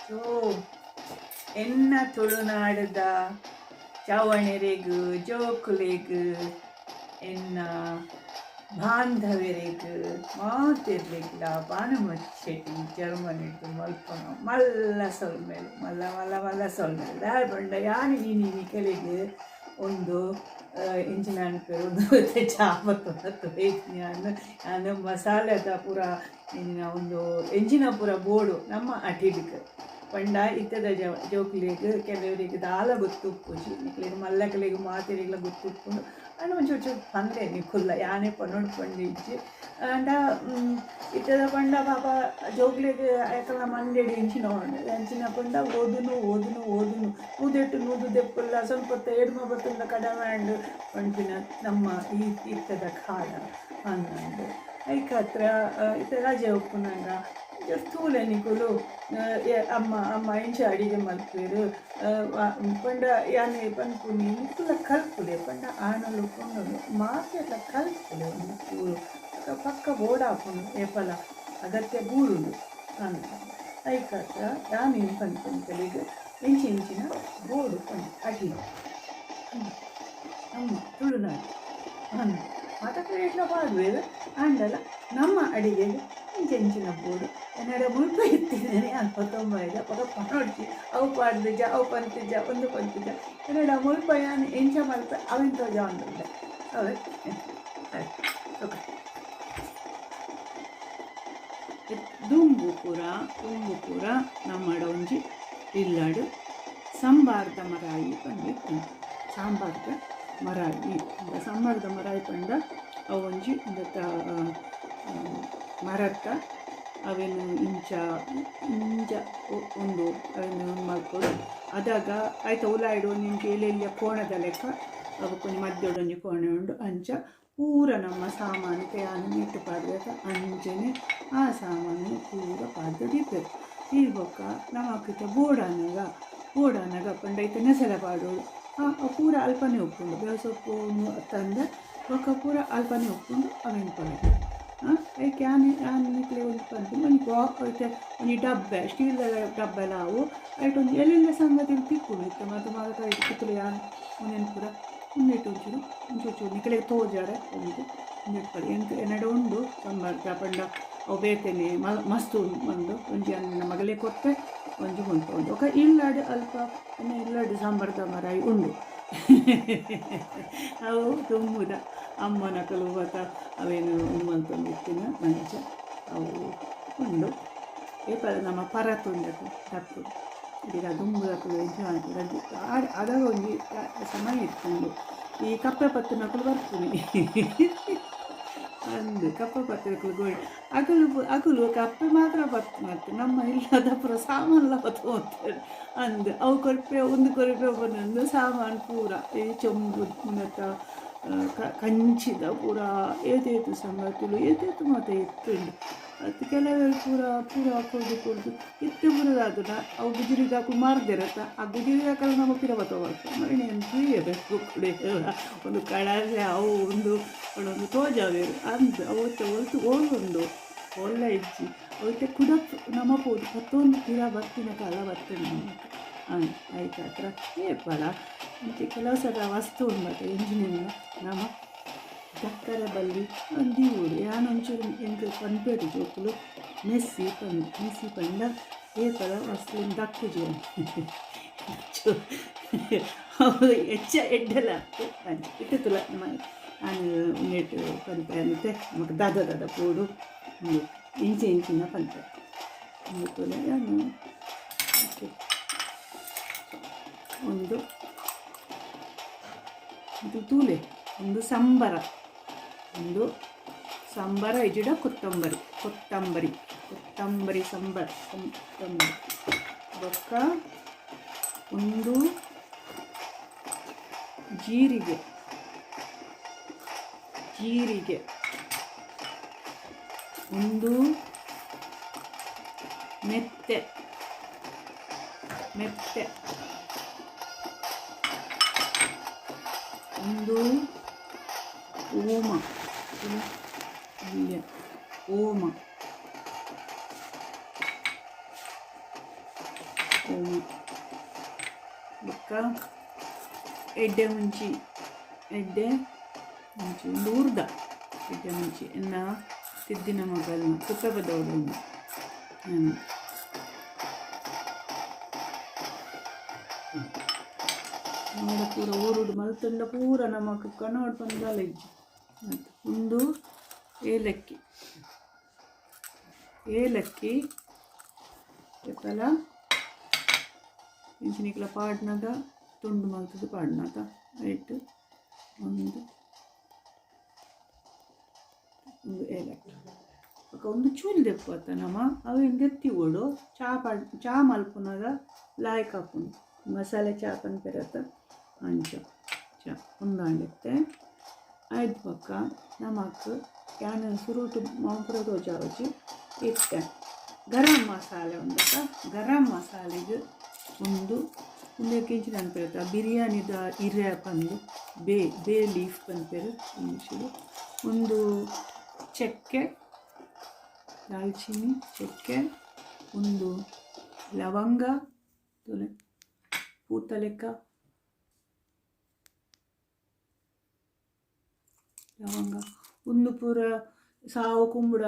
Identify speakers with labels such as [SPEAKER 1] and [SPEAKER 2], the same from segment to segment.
[SPEAKER 1] ಸೊ ಎನ್ನ ತುಳುನಾಡುದ ಜವಣೆರೆಗ್, ಜೋಕುಲೆಗ್, ಎನ್ನ ಬಾಂಧವೆರೆಗ್ ಮಾತೆರ್ಲೆಗ್ಲಾ ಭಾನುಮತಿ ಶೆಟ್ಟಿ ಜರ್ಮನಿಡ್ ಮಲ್ಪುನ ಮಲ್ಲ ಸೊಲ್ಮೆಲು, ಮಲ್ಲ ಮಲ್ಲ ಮಲ್ಲ ಸೊಲ್ಮೆಲು. ದಾಯೆ ಪಂಡ ಯಾನ್ ಇನಿ ನಿಕಲೆಗ್ ಉಂದು ಎಂಚಿನ ಪನ್ಪೆರ್ ಉಂದು ಚಾ ಬತ್ತೊಂದು ಯಾನ್ ಯಾನ್ ಮಸಾಲೆದ ಪೂರ ಎಂಚಿನ ಉಂದು ಎಂಚಿನ ಪೂರ ಬೋಡು ನಮ್ಮ ಅಟಿಲ್ಗ್ ಪಂಡ ಇತ್ತೆದ ಜೋಕುಲೆಗ್ ಕೆಲವರಿಗೆ ದಾಲ ಗೊತ್ತುಪ್ಪುಜಿ. ನಿಕ್ಲೆಗ್ ಮಲ್ಲಕಲೆಗ್ ಮಾತೆರೆಗ್ಲ ಗೊತ್ತುಪ್ಪುಂಡು. ಆಂಡ ಒಂಚೂರು ಚೂರು ಪನ್ಲೆ ನಿಕುಲ್ಲ, ಯಾನೇ ಪನೊಡು ಪಂಡಿಜ್ಜಿ. ಆಂಡ ಇತ್ತೆದ ಪಂಡ ಪಾಪ ಜೋಕ್ಲೆಗ್ ಐಕಲ್ನ ಮಂಡೆಡ್ ಎಂಚಿನ ಉಂಡು ಎಂಚಿನ ಪಂಡ ಓದುನು ಓದುನು ಓದುನು, ನೂದೆಟ್ಟು ನೂದು ದೆಪ್ಪುಲ್ಲ, ಸ್ವಲ್ಪ ಎಡ್ಮ ಬತ್ತುಂಡ ಕಡಮೆ ಆಂಡ್ ಪನ್ಪಿನ ನಮ್ಮ ಈ ಇತ್ತೆದ ಕಾಲ ಅಂದಂದು. ಐಕಾತ್ರ ಇತ್ತೆ ರಜೆ ಉಪ್ಪುನಗ ಒಂಚೂರು ತೂಲೆ ನಿಕುಲು, ಅಮ್ಮ ಅಮ್ಮ ಎಂಚ ಅಡಿಗೆ ಮಲ್ಪುವೆರ್ ಪಂಡ ಯಾನ್ ಪನ್ಪುನಿ ನಿಕುಲ ಕಲ್ಪುಲೆ. ಪಂಡ ಆಣುಲು ಪೊಣ್ಣುಲು ಮಾತೆರ್ಲ ಕಲ್ಪುಲೆ. ಒಂಜಿ ಚೂರು ಪಕ್ಕ ಬೋಡಾಪುಂಡು, ಏಪಲ ಅಗತ್ಯ ಬೂರುಂಡು ಅಂದ್. ಐಕಾತ್ರ ಯಾನ್ ಏನು ಪನ್ಪುನಿ ನಿಕಲೆಗ್ ಎಂಚ ಎಂಚಿನ ಬೋಡು ಪಂದ್ ಅಟಿಲ್ ನಮ್ಮ ತುಳುನಾಡ್ ಅಂದ್ ಮಾತ ಕಡೆಟ್ಲ ಪಾಡುವೆರ್. ಆಂಡಲ ನಮ್ಮ ಅಡಿಗೆಗ್ ಎಂಚ ಎಂಚಿನ ಬೋಡು ಎನ್ನಡ ಮುಲ್ಪ ಇತ್ತಿನೇ ಯಾನ್ ಪತ್ತೊಂಬೈದ ಬೊಕ ಪನೊಡ್ಚಿ ಅವು ಪಾಡ್ದಿಜ, ಅವು ಪಂತಿಜ, ಉಂದು ಪಂತಿಜ. ಎನ್ನಡ ಮುಲ್ಪ ಯಾನ್ ಎಂಚ ಮಲ್ಪೆ ಅವೆನ್ ತೋಜಾವೊಂದುಲ್ಲೆ ಅವೇ. ದುಂಬು ಪೂರ ದುಂಬು ಪೂರ ನಮ್ಮಡ ಒಂಜಿ ಇಲ್ಲಡ್ ಸಂಬಾರ್ದ ಮರಾಯಿ ಪಂದ್ ಇತ್ತ್ಂಡ್. ಸಾಂಬಾರ್ದ ಮರಾಯಿ, ಸಾಂಬಾರ್ದ ಮರಾಯಿ ಪಂಡ ಅವು ಒಂಜಿ ಉಂದೆತ ಮರತ್ತ ಅವೆನ್ ಇಂಚ ಇಂಚ ಉಂದು ಅವೆನ್ ಮಲ್ಪೊಡು. ಅದಗ ಐತ ಉಲಾಯಿಡ್ ಒಂಜೊಂಜಿ ಎಲ್ಯ ಎಲ್ಯ ಕೋಣದ ಲೆಕ್ಕ, ಬೊಕ ಒಂಜಿ ಮಧ್ಯೊಡು ಒಂಜಿ ಕೋಣೆ ಉಂಡು. ಅಂಚ ಪೂರ ನಮ್ಮ ಸಾಮಾನು ಯಾನ್ ನೀಟ್ ಪಾಡ್ದೆತ ಅಂಚನೆ ಆ ಸಾಮಾನು ಪೂರ ಪಾಡ್ದ್ ದೀಪೆರ್. ದೀ ಬೊಕ್ಕ ನಮಕ್ ಇತ್ತೆ ಬೋಡಾನಗ ಬೋಡಾನಗ ಪಂಡ ಇತ್ತೆ ನೆಸಲೆ ಪಾಡೊಡು, ಪೂರ ಅಲ್ಪನೆ ಉಪ್ಪುಂಡು. ಬೇವು ಸೊಪ್ಪು ಅತ್ತಂದೆ ಬೊಕ್ಕ ಪೂರ ಅಲ್ಪನೆ ಉಪ್ಪುಂಡು, ಅವೆನ್ ಪಾಡುವೆರ್. ಐಕ್ ಯಾನ್ ಯಾನ್ ನಿಕ್ಲೆಗ್ ಒಂಜಿ ಪನ್ಪುನಿ, ಒಂಜಿ ಇತ್ತೆ ಒಂಜಿ ಡಬ್ಬೆ, ಸ್ಟೀಲ್ದ ಡಬ್ಬೆಲ ಆವು, ಐಟ್ ಒಂಜಿ ಎಲ್ಲೆಲ್ಲ ಸಂಗತಿಲು ತಿಕ್ಕುಂಡು. ಇತ್ತೆ ಮಾತ ಮಾತ ಕೈಟ್ ಯಾನ್ ಉಂದೆನ್ ಪೂರ ಉಂದೆಟ್ ಒಂಚೂರು ಒಂಚೂರು ಚೂರು ನಿಕಲೆಗ್ ತೋಜಾರೆ ಉಂದು ಉಂದೆಟ್ ಪಡಿ. ಎಂಕ್ ಎನ್ನಡ ಉಂಡು ಸಂಬಾರ್ದ ಪಂಡ ಅವು ಬೇತೆನೆ ಮಸ್ತ್ ಉಂಡು. ಒಂಜಿ ಎನ್ನ ಮಗಲೇ ಕೊರ್ಪೆ, ಒಂಜಿ ಮುಲ್ಪ ಉಂಡು. ಬೊಕ ಇಲ್ಲಡ್ ಅಲ್ಪ ಎನ್ನ ಇಲ್ಲಡ್ ಸಾಂಬಾರ್ದ ಮರಾಯಿ ಉಂಡು. ಅವು ದುಂಬುದ ಅಮ್ಮನಕುಲು ಬೊಕ ಅವೇನು ಉಂದು ಮಲ್ತೊಂದಿತ್ತಿನ ಅಂಚ ಅವು ಉಂಡು. ಏಪ ನಮ ಪರತ್ ಉಂದೆತ ದಕ್ಕುಡು ಈಗ ದುಂಬುದಕುಲು ಎಂಚ ಮಲ್ಪುವೆರ್ ಅದಾಗ ಒಂಜಿ ಸಮಯ ಇತ್ತುಂಡು. ಈ ಕಪ್ಪೆ ಪತ್ತುನಕುಲು ಬರ್ಪುನಿ ಅಂದ್, ಕಪ್ಪೆ ಪತ್ತುನಕುಲು ಗೋಳಿ ಅಕುಲು ಅಕುಲು ಕಪ್ಪೆ ಮಾತ್ರ ಪತ್ತುನತ್ತ್, ನಮ್ಮ ಇಲ್ಲದ ಪೂರ ಸಾಮಾನ್ಲ ಪತ್ತೊಂದಿತ್ತೆರ್ ಅಂದ್. ಅವು ಕೊರ್ಪೆ ಉಂದು ಕೊರ್ಪೆ ಪನೊಂದು ಸಾಮಾನ್ ಪೂರ ಈ ಚೊಂಬು ಉಂದೆತ ಕಂಚಿದ ಪೂರ ಏತ್ ಏತ್ ಸಂಗತಿಲು ಏತ್ ಏತ್ ಮಾತ ಇತ್ತುಂಡು. ಅತ್ ಕೆಲವೆರ್ ಪೂರ ಪೂರ ಕೊರ್ದು ಕೊರ್ದು ಇತ್ತೆ ಪೂರ ದಾದನ ಅವು ಗುಜಿರಿದಕುಲು ಮಾರ್ದೆರತ್ತ, ಆ ಗುಜಿರಿದಕುಲು ನಮ ಪಿರ ಬತ್ತ ಬರ್ಪ ಮರಣೆ ತೂಯೆರೆ ಒಂದು ಕಳಸೆ ಅವು ಉಂದು ಪಂಡೊಂದು ತೋಜಾವೆರ್ ಅಂದ್. ಅವು ಇತ್ತೆ ಒಲ್ತು ಓಲುಂಡು ಓಲ್ಲ ಇಜ್ಜಿ. ಅವು ಇತ್ತೆ ಕುಡ ನಮ ಪೋದು ಪತ್ತೊಂದು ಪಿರ ಬತ್ತಿನ ಕಾಲ ಬತ್ತ್ಂಡ್ ನಮಕ್. ಐಕಾತ್ರ ಏಪಲ ಇಂಚ ಕೆಲವು ಸಲ ವಸ್ತು ಉಂಡತ ಎಂಚಿನೆಲ್ಲ ನಮ ದಕ್ಕರೆ ಬಲ್ಲಿ ದೀವೊಡು. ಯಾನ್ ಒಂಚೂರು ಎಂಕ್ ಪನ್ಪೆರ್ ಜೋಕುಲು ಮೆಸ್ಸಿ ಪಂದ್, ಮೆಸ್ಸಿ ಪಂಡ ಏಪಲ ವಸ್ತುನ್ ದಕ್ಕುಜಿ ಅವು ಎಚ್ಚ ಎಡ್ಡೆಲ ಅತ್ತ್ ಅಂಚ. ಇತ್ತೆ ತೂಲ ನಮ್ಮ ಯಾನ್ ಉಂದೆಟ್ ಪನ್ಪೆ ಇತ್ತೆ ನಮಕ್ ದಾದ ದಾದ ಬೋಡು ಉಂದು ಎಂಚ ಎಂಚಿನ ಪನ್ಪೆ ಉಂದು ತೂಲೆ. ಯಾನ್ ಉಂದು ಇದು ತೂಲೆ, ಉಂದು ಸಂಬರ, ಉಂದು ಸಂಬರ ಇಜಿಡ ಕೊತ್ತಂಬರಿ, ಕೊತ್ತಂಬರಿ ಕೊತ್ತಂಬರಿ ಸಂಬರ್ ಕೊತ್ತಂಬರಿ. ಬೊಕ್ಕ ಉಂದು ಜೀರಿಗೆ, ಜೀರಿಗೆ. ಉಂದು ಮೆತ್ತೆ, ಮೆತ್ತೆ. ಉಂದು ಓಮ, ಓಮ. ಓಮ ಬೊಕ್ಕ ಎಡ್ಡೆ ಮುಂಚಿ ಎಡ್ಡೆ ಮುಂಚಿ ಉಂದು ಊರ್ದ ಎಡ್ಡೆ ಮುಂಚಿ ಎನ್ನ ತಿದ್ದಿನ ಮಗಲ್ನ ಕುಪ್ಪೆ ಬದೌಡು ಉಂದು. ನೋಡ ಪೂರ ಊರುಡು ಮಲ್ತುಂಡ ಪೂರ ನಮಕ್ ಕನೋಡು ಪಂದಾಲ ಇಜ್ಜಿ. ಉಂದು ಏಲಕ್ಕಿ ಏಲಕ್ಕಿ ಏಪಲ ಇಂಚಿನಿಕ್ಲ ಪಾಡ್ನಗ ತುಂಡು ಮಲ್ತುದು ಪಾಡ್ನತ ಐಟ್ ಒಂದು ಒಂದು ಏಲಕ್ಕಿ ಬೊಕ ಉಂದು ಚೂಲ್ ದೆಪ್ಪುವತ್ತ ನಮ ಅವೆನ್ ದೆತ್ತಿ ಬೋಡು ಚಾ ಪಾಡ್ ಚಾ ಮಲ್ಪುನಗ ಲಾಯ್ಕ್ ಆಪುಂಡು ಮಸಾಲೆ ಚಾ ಪನ್ಪೆರತ ಅಂಚ ಚಾ ಉಂದಾಂಡಿತ್ತೆ. ಐದ್ ಬೊಕ್ಕ ನಮಕ್ ಯಾನ್ ಸುರುಟು ಮಾಂಪುರ ತೋಜಾವೊಚಿ ಇತ್ತೆ ಗರಂ ಮಸಾಲೆ ಉಂಡತ ಗರಂ ಮಸಾಲೆಗ್ ಉಂದು ಉಂದೆಕ್ ಎಂಚಿನ ಪನ್ಪೆರತ್ತ ಬಿರಿಯಾನಿದ ಇರೆ ಪಂದ್ ಬೇ ಬೇ ಲೀಫ್ ಪನ್ಪೆರ್ ಇಂಗ್ಲೀಷಿಡ್. ಉಂದು ಚಕ್ಕೆ ದಾಲ್ಚಿನ್ನಿ ಚಕ್ಕೆ ಉಂದು ಲವಂಗ ತೂಲೆ ಪೂತ ಲೆಕ್ಕ ಲವಂಗ ಉಂದು ಪೂರ ಸಾವು ಕುಂಬುಡ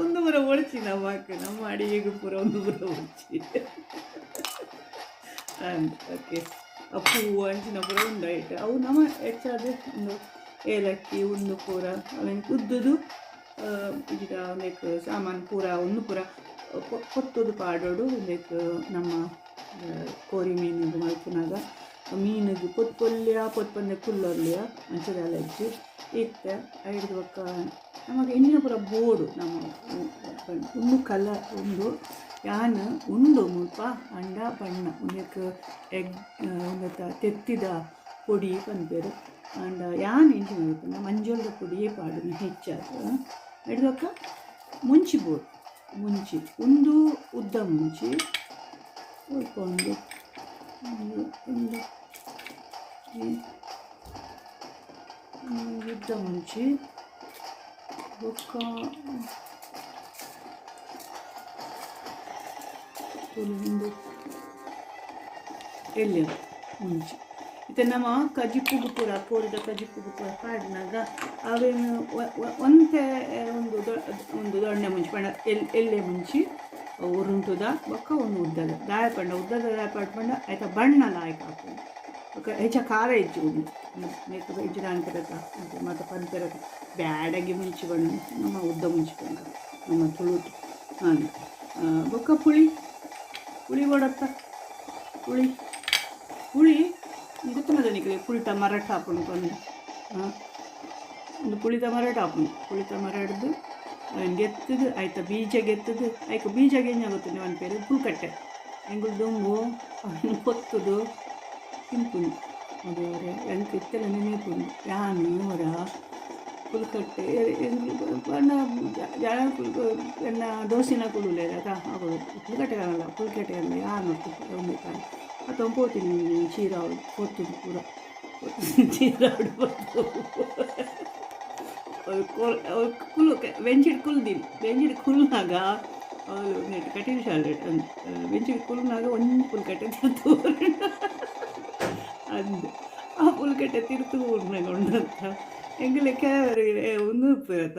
[SPEAKER 1] ಉಂದು ಪೂರ ಒಡ್ಚಿ ನಮಕ್ ನಮ್ಮ ಅಡಿಗೆಗ್ ಪೂರ ಉಂದು ಪೂರ ಒಡ್ಚಿ ಅಂದ್ ಓಕೆ ಆ ಪೂ ಅಂಚಿನ ಪೂರ ಉಂಡು ಐಟ್ ಅವು ನಮ ಹೆಚ್ಚಾದ್ ಉಂದು ಏಲಕ್ಕಿ ಉಂದು ಪೂರ ಅವೆನ್ ಕುದ್ದುದು ಇಜ್ಜಿಡ ಉಂದೆಕ್ ಸಾಮಾನ್ ಪೂರ ಉಂದು ಪೂರ ಪೊತ್ತುದು ಪಾಡೊಡು. ಉಂದೆಕ್ ನಮ್ಮ ಕೋರಿ ಮೀನುಗು ಮಲ್ಪುನಗ ಮೀನುಗು ಪೊತ್ಪೊಲ್ಯ ಪೊತ್ಪಂದೆ ಕುಲ್ಲೊಲ್ಯ ಅಂಚ ದಾಲ ಇಜ್ಜಿ. ಇತ್ತೆ ಐಡ್ದ್ ಬೊಕ್ಕ ನಮಕ್ ಎಣ್ಣೆ ಪೂರ ಬೋಡು ನಮ ಉಂದು ಕಲ ಉಂದು ಯಾನ್ ಉಂಡು ಮುಲ್ಪ ಆಂಡ ಬಣ್ಣ ಉಂದೆಕ್ ಎಗ್ ಉಂದೆತ ತೆತ್ತಿದ ಪೊಡಿ ಪನ್ಪೆರ್ ಆಂಡ ಯಾನ್ ಎಂಚ ಮಲ್ಪುನ ಮಂಜೊಲ್ದ ಪೊಡಿಯೇ ಪಾಡುನ ಹೆಚ್ಚಾದ್. ಐಡ್ದ್ ಬೊಕ್ಕ ಮುಂಚಿ ಬೋಡು ಮುಂಚಿ ಉಂದು ಉದ್ದ ಮುಂಚಿ ಒಲ್ಪ ಉಂಡು ಉಂದು ಉಂದು ಉದ್ದ ಮುಂಚಿ ಬೊಕ್ಕ ಉಂದು ಎಲ್ಯ ಮುಂಚಿ. ಇತ್ತೆ ನಮ ಕಜಿಪುಗು ಪೂರ ಕೋರಿದ ಕಜಿಪುಗು ಪೂರ ಪಾಡ್ನಗ ಅವೆನ್ ಒಂತೆ ಒಂದು ಒಂದು ದೊಣ್ಣೆ ಮುಂಚಿ ಪಂಡ ಎಲ್ ಎಲ್ಯ ಮುಂಚಿ ಉರುಂಟುದ ಬೊಕ್ಕ ಒಂದು ಉದ್ದದ ದಾಯ ಪಂಡ ಉದ್ದದ ದಾಯ ಪಂಡ ಐತ ಬಣ್ಣ ಲಾಯ್ಕ್ ಆಪುಂಡು ಬೊಕ್ಕ ಹೆಚ್ಚ ಖಾರ ಇಜ್ಜಿ ಉಂದು ಮೇಕ್ ಎಂಚಿನ ಅನ್ಪೆರತ ಮಾತ ಪನ್ಪೆರತ ಬ್ಯಾಡಗಿ ಮುಂಚಿ ಬಣ್ಣ ನಮ್ಮ ಉದ್ದ ಮುಂಚಿ ಪಂಡ ನಮ್ಮ ತುಳುಟು ಹಾಂ. ಬೊಕ್ಕ ಪುಳಿ ಪುಳಿ ಬೋಡತ್ತ ಪುಳಿ ಪುಳಿ ಗೊತ್ತುಂಡದ ನಿಕ್ಲೆ ಪುಳಿತ ಮರಟ್ ಆಪುಂಡು ಪಂದ್ ಉಂದು ಪುಳಿತ ಮರಟ್ ಆಪುಂಡು ಪುಳಿತ ಮರಡ್ದು ಅವೆನ್ ಗೆತ್ತುದು ಐತ ಬೀಜ ಗೆತ್ತುದು ಐಕ್ ಬೀಜ ಗೆಂಜ ಗೊತ್ತುಂಡು ಪನ್ಪೆರ್ ಪುಲ್ಕಟ್ಟೆ ಎಂಕುಲು ದುಂಬು ಅವೆನ್ ಪೊತ್ತುದು ತಿನ್ಪುನಿ ದೇವರೇ ಎಂಕ್ ಇತ್ತೆಲ ನೆನೆಪುಂಡು ಯಾನ್ ಒರ ಪುಲ್ಕಟ್ಟೆ ಎಂಕುಲು ಪಂಡ ಜನಕುಲು ಎನ್ನ ದೋಸ್ತಿನಕುಲು ಉಲ್ಲೆರ್ ಅತ ಅಕುಲು ಪುಲ್ಕಟ್ಟೆ ಕಾಣಲ್ಲ ಪುಲ್ಕಟ್ಟೆ ಅಂದ್ ಯಾನ್ ಉಂದೆಕ್ ಅತ ಪೋತಿನಿ ಚೀರಾವು ಪೊತ್ತುದು ಪೂರ ಚೀರಾವುಡು ಪೊತ್ತು ಕುಲ್ಲು ಬೆಂಚಿಡ್ ಕುಲ್ದಿನಿ ಬೆಂಚಿಡ್ ಕುಲ್ನಾಗ ಅವ್ಲು ನೆಟ್ ಕಟೀಲು ಶಾಲೆ ಬೆಂಚಿಡ್ ಕುಲ್ನಾಗ ಒಂಜಿ ಪುಲ್ಕಟ್ಟೆ ತಿರ್ತು ಅಂದ್ ಆ ಪುಲ್ಕಟ್ಟೆ ತಿರ್ತು ಊರ್ನಾಗ ಉಂಡಂತ ಎಂಕಲೆ ಕೆಲವರಿಗೆ ಉಂದು ಉಪ್ಪುರತ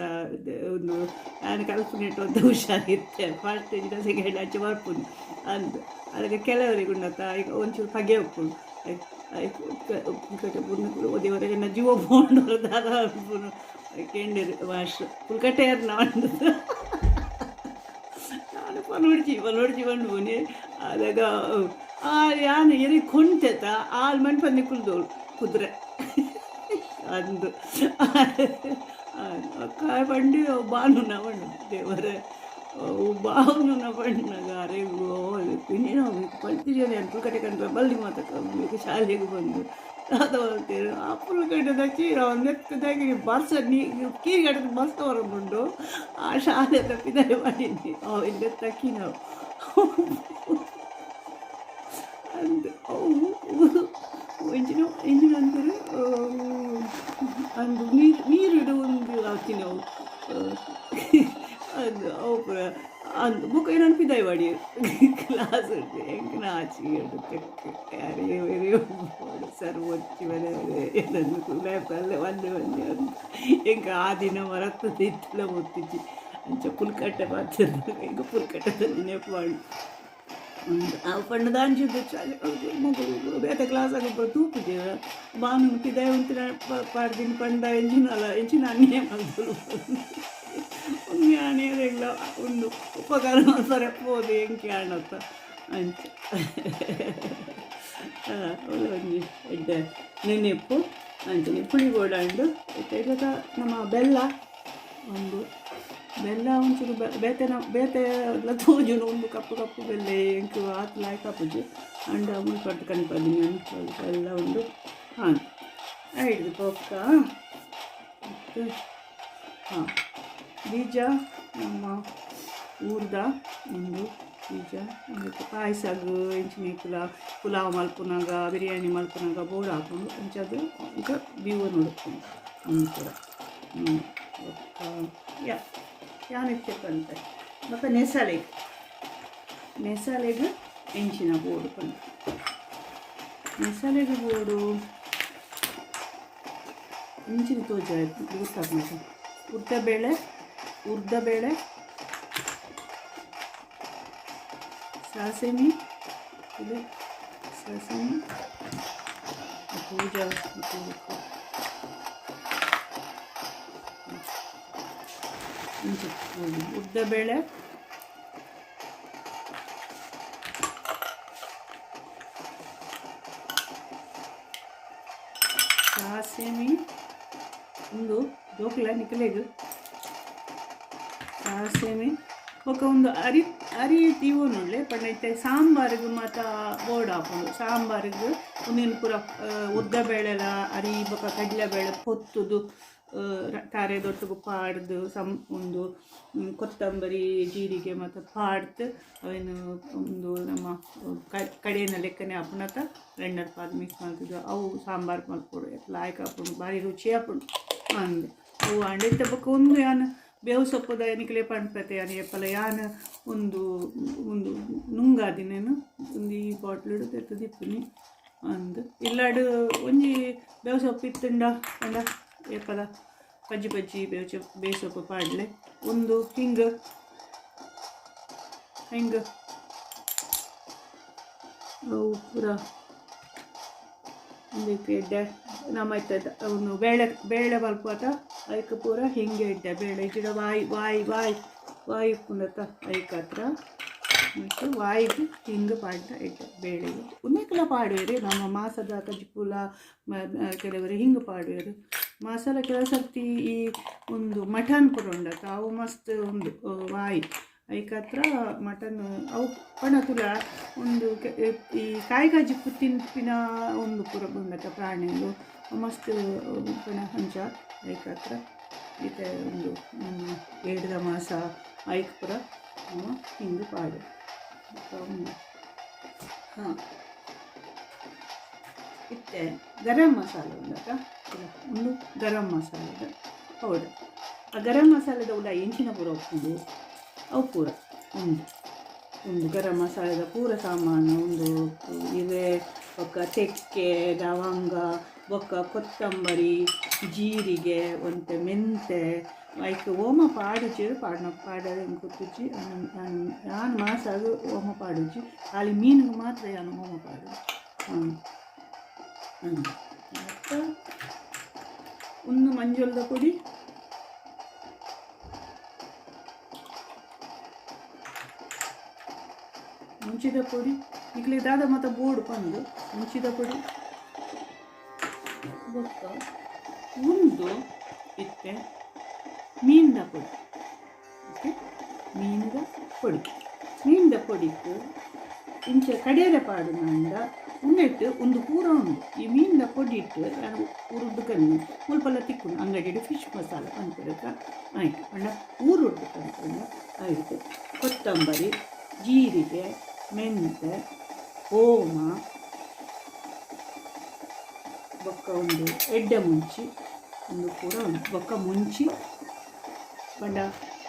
[SPEAKER 1] ಉಂದು ಯಾನ್ ಕಲ್ಪುನೆಟ್ ಒಂತೆ ಹುಷಾರಿತ್ತೆ ಫಸ್ಟ್ ಇಜ್ಜಿಡ ಸೆಕೆಂಡ್ ಅಂಚ ಬರ್ಪುಂಡು ಅಂದ್ ಅದಕ್ಕೆ ಕೆಲವರಿಗೆ ಉಂಡತ್ತ ಐಕ್ ಒಂಚೂರು ಪಗೆ ಉಪ್ಪುಂಡು ಪುಲ್ಕಟ್ಟೆ ಬುಡ್ದು ದೇವರೇ ಎನ್ನ ಜೀವ ಪೋಂಡು ದಾದ ಅನ್ಪುನು ಕೆಂಡೆರ್ ಮಾಸ್ಟ್ರ್ ಪುಲ್ಕಟ್ಟೆ ಏರ್ನ ಪಂಡುದು ಯಾನ್ ಪನೊಡ್ಚಿ ಪನೊಡ್ಚಿ ಪನ್ಪುನಿ ಅದಗ ಆ ಯಾನ್ ಎರೆಗ್ ಕೊಂತೆತ ಆಲ್ ಮನ್ಪಂದೆ ಕುಲ್ದೋಳು ಕುದುರೆ ಅಂದ್ ಬೊಕ್ಕ ಪಂಡಿ ಬಾನುನ ಪಂಡ ದೇವರೇ ಬಾನುನ ಪಣ್ಣಗ ಅರೆಗ್ ಪಿನ್ನಿನ ಪಂತಿಜನೆ ಯಾನ್ ಪುಲ್ಕಟ್ಟೆ ಕಂಡ್ರೆ ಬಲ್ಲಿ ಮಾತ ಶಾಲೆಗ್ ಬಂದು ದಾದ ಮಲ್ತೆರ್ ಆ ಪುಲ್ಕಟ್ಟೆದ ಚೀರ ನೆತ್ತದಾಗಿ ಬರ್ಸ ನೀ ಕೀರ್ ಬರ್ಸ ಬರೊಂದುಂಡು ಆ ಶಾಲೆದ ಪಿದಯಿ ಪಾಡಿನಿ ಅವು ನೆತ್ತಕ್ಕಿನವು ಅಂದ್ ಅವು ಎಂಚಿನ ಎಂಚಿನ ಪನ್ಪೆರ್ ಅಂದ್ ನೀರು ನೀರುಡು ಒಂದು ಆತಿನವು ಅಂದ್ ಅವು ಪೂರ ಅಂದ್ ಬೊಕ ಎನನ್ ಪಿದಾಯಿ ಪಾಡಿಯೆರ್ ಕ್ಲಾಸ್ ಡ್ದ್ ಎಂಕ್ ನಾಚಿಗೆ ಆಂಡ್ ತೆಕ್ಕ್ ಯಾರೇ ಸರ್ ಒಚ್ಚಿ ಎನನ್ ಉಲಾಯಿ ಬಲ್ಲೆ ಬಲ್ಲೆ ಬಲ್ಲೆ ಅಂದ್ ಎಂಕ್ ಆ ದಿನ ಮರತ್ತ್ ಇತ್ತ್ಲ ಗೊತ್ತಿಜ್ಜಿ ಅಂಚ ಪುಲ್ಕಟ್ಟೆ ಪಾತೆರ್ನಗ ಎಂಕ್ ಪುಲ್ಕಟ್ಟೆದ ನೆನೆಪು ಆಂಡ್. ಅವು ಪಂಡ ದಾಂಚಿದ್ ಮೊಕುಲು ಬೇತೆ ಕ್ಲಾಸ್ ಪೂರ ತೂಪುಜೆರ್ ಬಾನುನು ಪಿದಾಯಿ ಉಂತಿನ ಪಾಡ್ದಿನಿ ಪಂಡ ಎಂಚಿನಲ ಎಂಚಿನ ಅನ್ಯಾಯ ಮಲ್ತೊಲು ಉಂದು ಯಾನ್ ಏರೆಗ್ಲ ಉಂದು ಉಪಕಾರ ಮಲ್ಪರೆ ಪೋದು ಎಂಕ್ ಆಂಡತ್ತ ಅಂಚ ಅವ್ಲು ಒಂಜಿ ಎಡ್ಡೆ ನೆನೆಪು. ಅಂಚನೆ ಪುಳಿ ಬೋಡಾಂಡ್ ಇತ್ತೆ ಬೊಕ ನಮ ಬೆಲ್ಲ ಉಂದು ಬೆಲ್ಲ ಒಂಚೂರು ಬೇತೆ ಬೇತೆ ತೋಜುಂಡು ಉಂದು ಕಪ್ಪು ಕಪ್ಪು ಬೆಲ್ಲ ಎಂಕ್ ಆತ್ ಲಾಯ್ಕ್ ಆಪುಜಿ ಆಂಡ ಮುಲ್ಪರ್ದ್ ಕನ್ಪದಿನಿ ಬೆಲ್ಲ ಉಂಡು ಹಾಂ ಐಡ್ದ್ ಬೊಕ್ಕ ಹಾಂ ಬೀಜ ನಮ್ಮ ಊರ್ದ ಉಂದು ಬೀಜ ಉಂದೆಕ್ ಪಾಯಸಗ್ ಇಂಚಿನ ಪುಲಾವ್ ಮಲ್ಪುನಗ ಬಿರಿಯಾನಿ ಮಲ್ಪುನಗ ಬೋಡಾಪುಂಡು ಅಂಚಾದ್ ಅಂಚ ದೀವೊನೊಡು ಉಂದು ಪೂರ ಬೊಕ್ಕ ಯಾ ಯಾನ್ ಇತ್ತೆ ಪನ್ಪೆ ಬೊಕ್ಕ ನೆಸಲೆಗ್ ನೆಸಲೆಗ್ ಎಂಚಿನ ಬೋಡು ಪಂದ್ ನೆಸಲೆಗ್ ಬೋಡು ಇಂಚಿನ ತೋಜಾಯ ಗೊತ್ತಾಪುಂಡು ಉದ್ದ ಬೇಳೆ ಉದ್ದ ಬೇಳೆ ಸಾಸಿಮೆ ಇದು ಸಾಸಿಮೆ ಪೂಜಾ ಇಂಚ ಉದ್ದ ಬೇಳೆ ಸಾಸಿಮೆ ಉಂದು ಜೋಕುಲ ನಿಕಲೆಗ್ ಸಾಸಿಮೆ ಬೊಕ ಉಂದು ಅರಿ ಅರಿ ದೀವೊನುಳ್ಳೆ ಪಂಡ ಇತ್ತೆ ಸಾಂಬಾರ್ಗ್ ಮಾತ ಬೋಡಾಪುಂಡು ಸಾಂಬಾರ್ಗ್ ಉಂದೆನ್ ಪೂರ ಉದ್ದ ಬೇಳೆಲ ಅರಿ ಬೊಕ ಕಡಲೆಬೇಳೆ ಪೊತ್ತುದು ತಾರೆದೊಟ್ಟುಗು ಪಾಡ್ದ್ ಸಂ ಉಂದು ಕೊತ್ತಂಬರಿ ಜೀರಿಗೆ ಮಾತ ಪಾಡ್ದ್ ಅವೆನ್ ಉಂದು ನಮ್ಮ ಕಡೆಯಿನ ಲೆಕ್ಕನೆ ಆಪುಂಡತ ಎಣ್ಣೆಡ್ ಪಾಡ್ದ್ ಮಿಕ್ಸ್ ಮಲ್ತ್ದ್ ಅವು ಸಾಂಬಾರ್ ಮಲ್ಪೊಡು ಏತ್ ಲಾಯ್ಕ್ ಆಪುಂಡು ಬಾರಿ ರುಚಿ ಆಪುಂಡು ಅಂದ್ ಅವು ಆಂಡ ಇತ್ತೆ ಬೊಕ ಉಂದು ಯಾನ್ ಬೇವು ಸೊಪ್ಪುದ ನಿಕಲೆ ಪನ್ಪೆತೆ ಯಾನ್ ಏಪಲ ಯಾನ್ ಉಂದು ಉಂದು ನುಂಗಾದಿನೆನ್ ಉಂದು ಈ ಬಾಟ್ಲಿಡ್ ದೆತ್ತ್ ದೀಪುನಿ ಅಂದ್ ಇಲ್ಲಡ್ ಒಂಜಿ ಬೇವು ಸೊಪ್ಪು ಇತ್ತ್ಂಡ ಪಂಡ ಏಪಲ ಪಜ್ಜಿ ಪಜ್ಜಿ ಬೇವು ಸೊಪ್ಪು ಬೇವು ಸೊಪ್ಪು ಪಾಡ್ಲೆ ಉಂದು ಹಿಂಗ್ ಹಿಂಗ್ ಅವು ಪೂರ ಉಂದೆಕ್ ಎಡ್ಡೆ ನಮ ಇತ್ತೆ ಉಂದು ಬೇಳೆ ಬೇಳೆ ಮಲ್ಪುವತ ಐಕ್ ಪೂರ ಹಿಂಗೆ ಎಡ್ಡೆ ಬೇಳೆ ಇಜ್ಜಿಡ ವಾಯಿ ವಾಯಿ ವಾಯಿ ವಾಯಿ ಉಪ್ಪುಂಡತ ಐಕಾತ್ರ ಮತ್ತು ವಾಯಿಗ್ ಹಿಂಗ್ ಪಾಡ್ಂಡ ಎಡ್ಡೆ ಬೇಳೆಗ್ ಉಂದೆಕ್ಲ ಪಾಡುವೆರ್ ನಮ್ಮ ಮಾಸದ ಕಜಿಪುಲ ಕೆಲವರು ಹಿಂಗ್ ಪಾಡುವೆರ್ ಮಾಸಲ ಕೆಲವು ಸರ್ತಿ ಈ ಉಂದು ಮಟನ್ ಪೂರ ಉಂಡತ ಅವು ಮಸ್ತ್ ಉಂದು ವಾಯಿ ಐಕಾತ್ರ ಮಟನ್ ಅವು ಪಂಡ ತೂಲ ಉಂದು ಈ ಕಾಯಿ ಕಜಿಪು ತಿನ್ಪಿನ ಉಂದು ಪೂರ ಉಂಡತ ಪ್ರಾಣಿಲು ಮಸ್ತ್ ಪಂಡ ಅಂಚ ಐಕಾತ್ರ ಇತ್ತೆ ಉಂದು ನಮ್ಮ ಏಡ್ದ ಮಾಸ ಐಕ್ ಪೂರ ನಮ ಹಿಂಗ್ ಪಾಡುವೆರ್ ಹಾಂ ಇತ್ತೆ ಗರಂ ಮಸಾಲೆ ಉಂಡತ ಉಂದು ಗರಂ ಮಸಾಲೆದ ಪೌಡರ್ ಆ ಗರಂ ಮಸಾಲೆದ ಉಲಾಯಿ ಎಂಚಿನ ಪೂರ ಉಪ್ಪುಂಡು ಅವು ಪೂರ ಉಂದು ಉಂದು ಗರಂ ಮಸಾಲೆದ ಪೂರ ಸಾಮಾನು ಉಂದು ಇವೆ ಬೊಕ್ಕ ತೆಕ್ಕೆ ಲವಂಗ ಬೊಕ್ಕ ಕೊತ್ತಂಬರಿ ಜೀರಿಗೆ ಒಂತೆ ಮೆಂತೆ ಐಕ್ ಓಮ ಪಾಡುಜೆರ್ ಪಾಡುನ ಪಾಡರೆ ಎಂಕ್ ಗೊತ್ತುಜ್ಜಿ ಯಾನ್ ಮಾಸಾಗ್ ಓಮ ಪಾಡುಜಿ ಖಾಲಿ ಮೀನುಗು ಮಾತ್ರ ಯಾನ್ ಓಮ ಪಾಡುನಿ ಬೊಕ್ಕ ಉಂದು ಮಂಜೊಲ್ದ ಪೊಡಿ ಮುಂಚಿದ ಪೊಡಿ ನಿಕ್ಲೆಗ್ ದಾದ ಮಾತ ಬೋಡು ಪಂದ್ ಮುಂಚಿದ ಪೊಡಿ ಬೊಕ್ಕ ಉಂದು ಇತ್ತೆ ಮೀನ್ದ ಪೊಡಿ ಓಕೆ ಮೀನ್ದ ಪೊಡಿ ಮೀನ್ದ ಪೊಡಿಕ್ ಇಂಚ ಕಡೆರೆ ಪಾಡುನಾಂಡ ಉಂದೆಟ್ ಉಂದು ಪೂರ ಉಂಡು ಈ ಮೀನ್ದ ಪೊಡಿಟ್ ಯಾನ್ ಊರುಡ್ದು ಕನ್ನಿ ಮುಲ್ಪಲ ತಿಕ್ಕುಂಡು ಅಂಗಡಿಡ್ ಫಿಶ್ ಮಸಾಲ ಪನ್ಪೆರ್ ಐಟ್ ಪಂಡ ಊರುಡ್ದು ಕನ್ಪುಂಡ ಐಟ್ ಕೊತ್ತಂಬರಿ ಜೀರಿಗೆ ಮೆಂತೆ ಓಮ ಬೊಕ್ಕ ಉಂದು ಎಡ್ಡೆ ಮುಂಚಿ ಉಂದು ಪೂರ ಉಂಡು ಬೊಕ್ಕ ಮುಂಚಿ ಪಂಡ